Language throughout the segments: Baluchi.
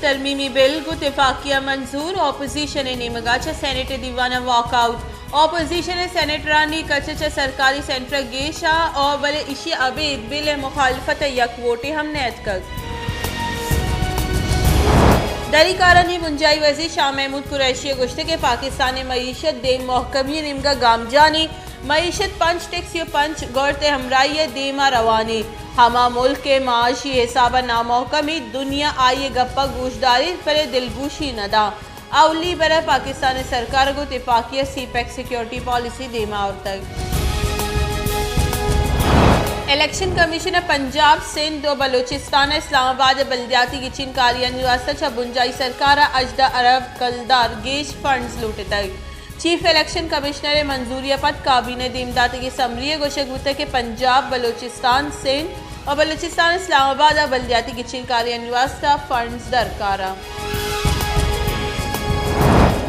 ترمیمی بل گوں تپاکی ءَ منظور، اپوزیشن ءِ نیمگ ءَ چہ سینیٹ ءِ دیوان ءَ واک آؤٹ۔ اپوزیشن ءِ سینیٹرانی کچ ءَ چہ سرکاری سینٹر ءَ گیش ءَ، او بلے ایشی ءَ ابید بل ءِ مخالفت ءَ یک ووٹے ہم نیتکگ۔ دری کارانی بنجاہی وزیر شاہ محمود قریشی ءَ گوشتگ کہ پاکستان ءِ معیشت دیم مہکمی ءِ نیمگ ءَ گامجانی، معیشت پنچ ٹک سی ءُ پنچ گورت ءِ ہمراہی ءَ دیم ءَ روانی، ہما ملک کہ معاشی حساب ءَ نامحکمی، دنیا آئی ءِ گپ ءَ گوشداریت، بلے دلگوشی نہ داں۔ اولی بر ءَ پاکستان ءِ سرکار ءَ گوں تپاکی ءَ سی پیک سیکورٹی پالیسی دیم ءَ آورتگ۔ الیکشن کمیشن ءَ پنجاب، سندھ ءُ بلوچستان ءَ اسلام آباد ءِ بلدیاتی گچین کاریانی واستہ چہ بنجاہی سرکار ءَ ہژدہ ارب کلدار گیش فنڈز لوٹتگ۔ چیف الیکشن کمشنر ءِ منظوری ءَ پد کابینہ ءِ دیم داتگیں سمری ءَ گوشگ بوتگ کہ پنجاب، بلوچستان، سندھ ءُ بلوچستان اسلام آباد ءَ بلدیاتی گچین کاریانی واستہ فنڈز درکار اَنت۔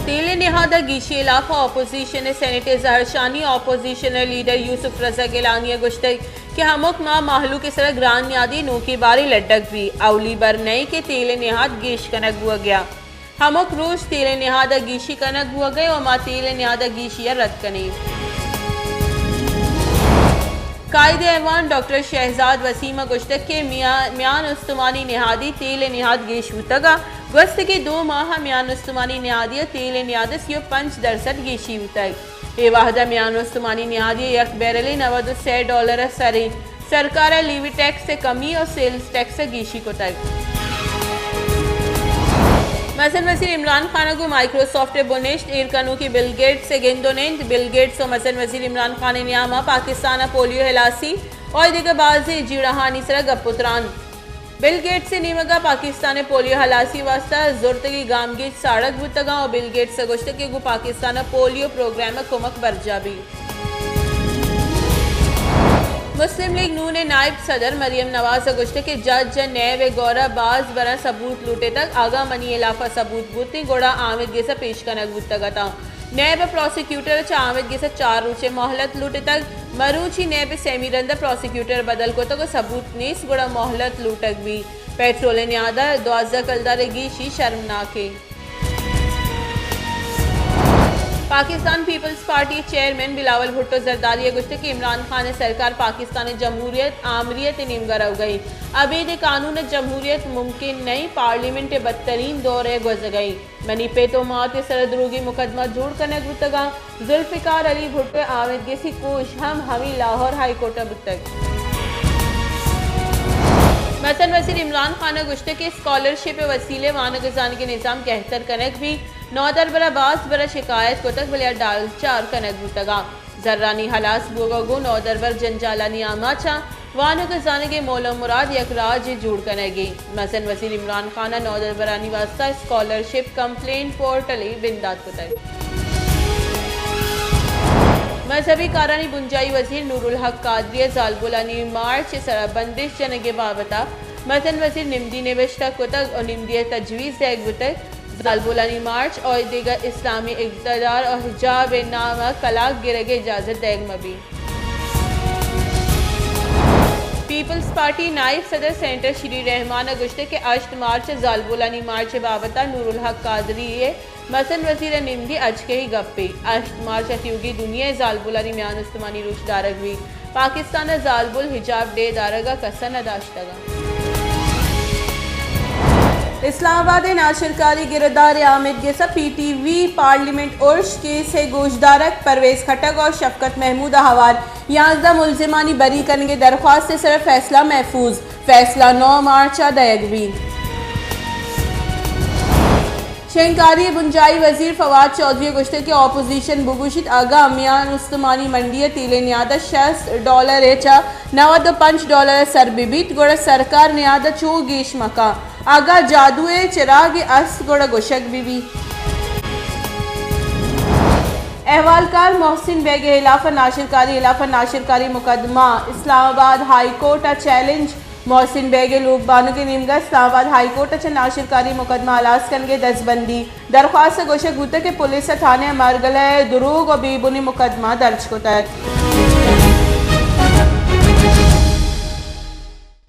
تیل ءِ نہاد ءِ گیشی ءِ ہلاپ ءَ اپوزیشن ءِ سینیٹ ءِ زہرشانی، اپوزیشن ءِ لیڈر یوسف رضا گیلانی ءَ گوشتگ کہ ہمک ماہ مہلوک ءِ سرا گران نیادی نوکیں بارے لڈگ بیت۔ اولی بر نہ اِنت کہ تیل ءِ نہاد گیش کنگ بوگ ءَ اِنت۔ ہمک روچ تیل ءِ نہاد ءِ گیشی کنگ بوگ ءَ اِنت ءُ ما تیل ءِ نہاد ءِ گیشی ءَ رد کنیں۔ قائد ایوان ڈاکٹر شہزاد وسیم ءَ گوشتگ کہ میان، میان استمانی نہادی تیل ءِ نہاد گیش بوتگ ءُ گوستگیں دو ماہ ءَ میان استمانی نہادی ءَ تیل ءِ نہاد ءَ سی ءُ پنچ درسد گیشی بوتگ۔ اے وہد ءَ میان استمانی نہادی ءَ یک بیرل ءَ نود ءُ سے ڈالر ءِ سر اِنت۔ سرکار ءَ لیوی ٹیکس ءِ کمی ءُ سیلز ٹیکس ءِ گیشی کتگ۔ مزن وزیر عمران خان ءَ گوں مائیکروسافٹ ءِ بنہشت ایر کنوکیں بل گیٹس ءِ گند ءُ نند۔ بل گیٹس ءُ مزن وزیر عمران خان ءِ نیام ءَ پاکستان ءِ پولیو ہلاسی ءُ دگہ بازیں جیڑہانی سرا گپ ءُ تران۔ بل گیٹس ءِ نیمگ ءَ پاکستان ءِ پولیو ہلاسی ءِ واستہ زرتگیں گامگیج ساڑگ بوتگ اَنت ءُ بل گیٹس ءَ گوشتگ کہ گوں پاکستان ءَ پولیو پروگرام ءَ کمک برجاہ بیت۔ مسلم لیگ نون ءِ نائب صدر مریم نواز ءَ گوشتگ کہ جج ءَ نیب ءِ گور ءَ باز براں ثبوت لوٹتگ، اگاں منی ہلاپ ءَ ثبوت بوتیں گڑا آمید گس ءَ پیش کنگ بوتگ اتاں۔ نیب ءِ پراسیکیوٹر ءَ چہ آمید گس ءَ چار روچ ءِ مہلت لوٹتگ۔ مروچی نیب ءِ سیمی رند ءَ پراسیکیوٹر بدل کتگ ءُ ثبوت نیست گڑا مہلت لوٹگ بیت۔ پیٹرول ءِ نیاد ءَ دوازدہ کلدار ءِ گیشی شرمناک اِنت۔ پاکستان پیپلز پارٹی ءِ چیئرمین بلاول بھٹو زرداری ءَ گوشتگ کہ عمران خان ءِ سرکار پاکستان ءِ جمہوریت آمریت ءِ نیمگ ءَ روگ ءَ اِنت۔ ابید ءَ قانون ءِ جمہوریت ممکن نہ اِنت، پارلیمنٹ ءِ بدترین دور ءَ گوزگ ءَ اِنت۔ منی پت ءُ مات ءِ سرا دروگی مقدمہ جوڑ کنگ بوتگاں۔ ذوالفقار علی بھٹو ءِ آمید گسی کوش ہم ہمے لاہور ہائی کورٹ ءَ بوتگ۔ مزن وزیر عمران خان ءَ گوشتگ کہ اسکالرشپ ءِ وسیلہ ءَ وانگ ءُ زانگ ءِ نظام گہتر کنگ بیت۔ نودربر ءَ باز بر ءَ شکایت کتگ بلے آ ڈالچار کنگ بوتگ اَنت۔ زرانی ہلاس بوگ ءَ گوں نودربر جنجالانی آماچ اَنت۔ وانگ ءُ زانگ ءِ مول ءُ مراد یک راجے جوڑ کنگ اِنت۔ مزن وزیر عمران خان ءَ نودربرانی واستہ اسکالرشپ کمپلینٹ پورٹلے بندات کتگ۔ مذہبی کارانی بنجاہی وزیر نورالحق قادری ءَ زالبولانی مارچ ءِ سرا بندش جنگ ءِ بابت ءَ مزن وزیر نمدی نبشتہ کتگ ءُ نمدی ءَ تجویز دئیگ بوتگ۔ زالبولانی مارچ ءُ دگہ اسلامی اقتدار ءُ حجاب ءِ نام ءَ کلاگ گرگ ءِ اجازت دئیگ مہ بیت۔ پیپلز پارٹی نائب صدر سینیٹر شیری رحمان ءَ گوشتگ کہ ہشت مارچ ءَ زالبولانی مارچ ءِ بابت ءَ نورالحق قادری ءِ مزن وزیر ءِ نمدی اچکہی گپے۔ ہشت مارچ ءَ تیوگیں دنیا ءِ زالبولانی میان استمانی روچ دارگ بیت۔ پاکستان ءَ زالبول حجاب ڈے دارگ ءَ کس ءَ نہ داشتگ۔ اسلام آباد ءِ ناشرکاری گردار ءِ آمید گس ءَ پی ٹی وی پارلیمنٹ ارش کیس ءِ گوشدارگ پرویز خٹک ءُ شفقت محمود ءَ ہوار یازدہ ملزمانی بری کنگ ءِ درخواست ءِ سر ءَ فیصلہ محفوظ، فیصلہ نو مارچ ءَ دئیگ بیت۔ شنگکاری ءِ بنجاہی وزیر فواد چوہدری ءَ گوشتگ کہ اپوزیشن بگوشیت اگاں میان استمانی منڈی ءِ تیل ءِ نیاد ءَ شصت ڈالر ءَ چہ نود ءُ پنچ ڈالر ءَ سر بہ بیت گڑا سرکار نیاد ءَ چو گیش مہ کنت، اگاں جادو ءِ چراگے است گڑا گوشگ بہ بیت۔ احوالکار محسن بیگ ءِ ہلاف ءَ ناشرکاری ہلاف ءَ ناشرکاری مقدمہ اسلام آباد ہائی کورٹ ءَ چیلنج۔ محسن بیگ ءِ لوگ بانک ءِ نیمگ ءَ اسلام آباد ہائی کورٹ ءَ چہ ناشرکاری مقدمہ ہلاس کنگ ءِ دزبندی درخواست ءَ گوشگ بوتگ کہ پولیس ءَ تھانہ ءِ مارگلہ ءَ دروگ ءُ بے بنیں مقدمہ درج کتگ۔